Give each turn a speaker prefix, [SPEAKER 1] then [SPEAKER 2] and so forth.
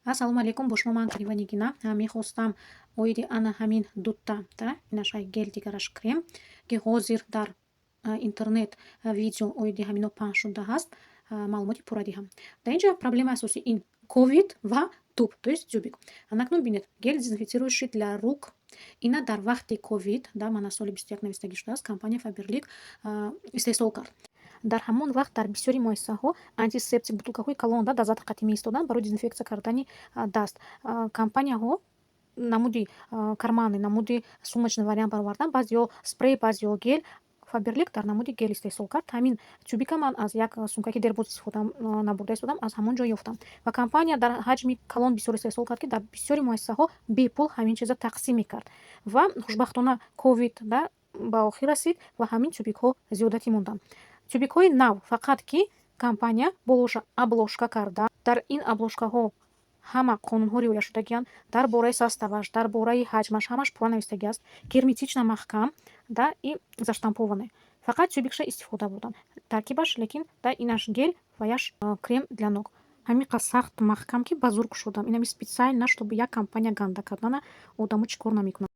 [SPEAKER 1] Ассалому алайкум, бо шумо ман Карима Нигина. Мехостам оиди ана ҳамин дута, да, инашай гель, дигараш крем, ки ҳозир дар интернет видео оиди ҳамино паҳн шуда ҳаст, маълумоти пурра диҳам. Дар ин ҷо проблемаи асосӣ ин ковид ва туб, то есть тюбик. Анакнун бинед, гель, дезинфицирующий для рук. Ина дар вақти ковид, да, мана соли 21 навистагӣ шудааст, компания Фаберлик истеҳсол кард. Дар ҳамон вақт дар бисёри муассисаҳо антисептик бутулкаҳои калон, да, дозатор қатъӣ меистоданд барои дезинфексия кардани даст. Компанияҳо намуди карманный, намуди сумочный вариант бароварданд, баъзеҳо спрей, баъзеҳо гель. Фаберлик дар намуди гель истеҳсол кард. Ҳамин тюбика ман аз як сумка, ки дербоз истифода набурда истодам, аз ҳамон ҷо ёфтам. Ва компания дар ҳаҷми калон бисёр истеҳсол кард, ки дар бисёри муассисаҳо бепул ҳамин чиза тақсим мекард. Ва хушбахтона ковид, да, ба охир расид ва ҳамин тюбикҳо зиёдатӣ монданд. Тюбикҳои нав, фақат ки компания болоша обложка карда, дар ин обложкаҳо ҳама қонунҳо риоя шудагианд, дар бораи составаш, дар бораи ҳаҷмаш ҳамаш пурра навистагӣ аст, герметично маҳкам, да, и заштампованный. Фақат тюбикша истифода бурданд. Таркибаш лекин, да, инаш гель ва яш крем для ног. Ҳамин қадр сахт маҳкам, ки ба зур кушодам. Инами специально, чтобы як компания ганда кардана, одамо чӣ кор намекунанд.